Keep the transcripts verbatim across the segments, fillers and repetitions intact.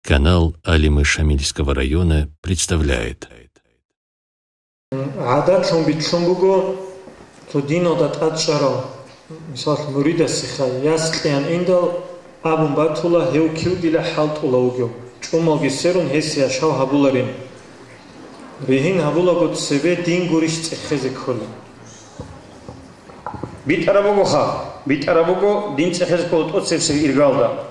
Канал Алимы Шамильского района представляет. ГӀадатлъун битлъун буго, цо диналда тӀадчӀарав, мисал, муридасеха яс кьеян индал, абун батула, гьев кив дила хӀалтӀула вугев, чӀумалги сверун гьесие яшав гьабуларин. Ригьин гьабулаго цебе дин гурищ цӀехезе ккола. БитӀараб бугоха, битӀараб буго дин цӀехезе ккола тӀоцебсеб иргалда.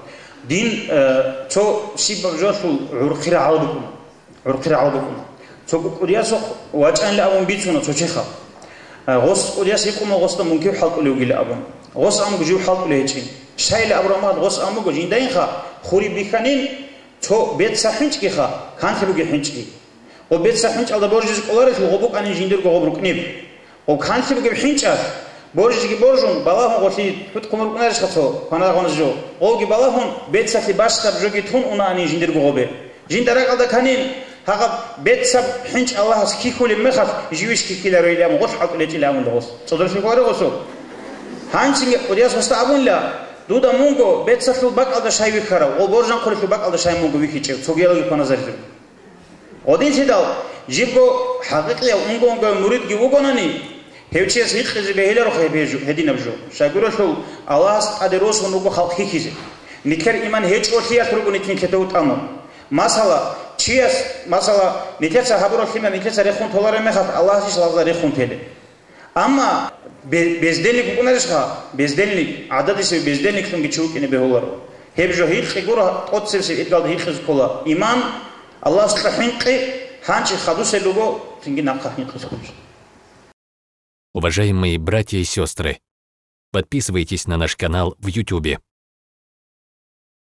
Дин, э, цо щибаб жоялъул гӀурхъи рагӀал букӀуна. ГӀурхъи рагӀал букӀуна. Цо кӀукӀудиясухъ вачӀанила абун бицуна цо чехаб. Э, гъос кӀудияс гьикъума гъосда мункиб хӀалтӀулев вугила абун. Гъос амуго жив хӀалтӀулей гьечӀин. Щайила абураб мехалъ гъос амуго жиндаинха хури бихьанин цо бецал хӀинчӀгиха, канлъи бугеб хӀинчӀги. Гъоб бецал хӀинчӀалда боржизе кӀоларелъул гъоб букӀанин жиндирго гъоб рукӀниб. Гъоб канлъи бугеб хӀинчӀалъ боржизеги боржун, балагьун гъолъи хӀутӀ хъумурукӀунарищха цо, кваналагъуна жо. Гъовги балагьун, бецалъе бащдаб жоги тун унаанин жиндирго гъобе. Жинда ракӀалда кканин, гьагъаб бецаб хӀинчӀ Аллагьас хьихьулеб мехалъ, живищ хьихьиларо илан гъолъ хӀалтӀулечӀилан гъос. ЦӀодорлъи хъварагъосул. Гьанцинги кӀудияс гъосда абунила, дуда мунго бецалъул бакӀалда щай вихьарав, гъо боржанхъулелъул бакӀалда щай мунго вихьичӀев, цогиялги кваназаризего. Гъодинлъидал жибго хӀакъикъияв унго-унгояв муридги вугонани, гьев чияс гьикъизе бегьиларухъе гьеб жо-, гьединаб жо. Щайгурелъул Аллагьас тӀаде росун руго халкъ хьихьизе. Нилъер иман гьечӀолъиялъ руго нилъ нилъеда тӀамун. Масала, чияс, масала, нилъеца гьабураб лъимер нилъеца рехун толареб мехалъ, Аллагьасищ лагъза рехун телеб? Амма бе-, бездельник вукӀунарищха? Бездельник, гӀададисев бездельниклъунги чи вукӀине бегьуларо. Гьеб жо гьикъи гуро, тӀоцебсеб иргалда гьикъизе ккола. Иман, Аллагьасда хӀинкъи, гьанчи хадусел руго, цинги нахъа хӀинкъизе кколищ. Уважаемые братья и сестры, подписывайтесь на наш канал в Ютубе.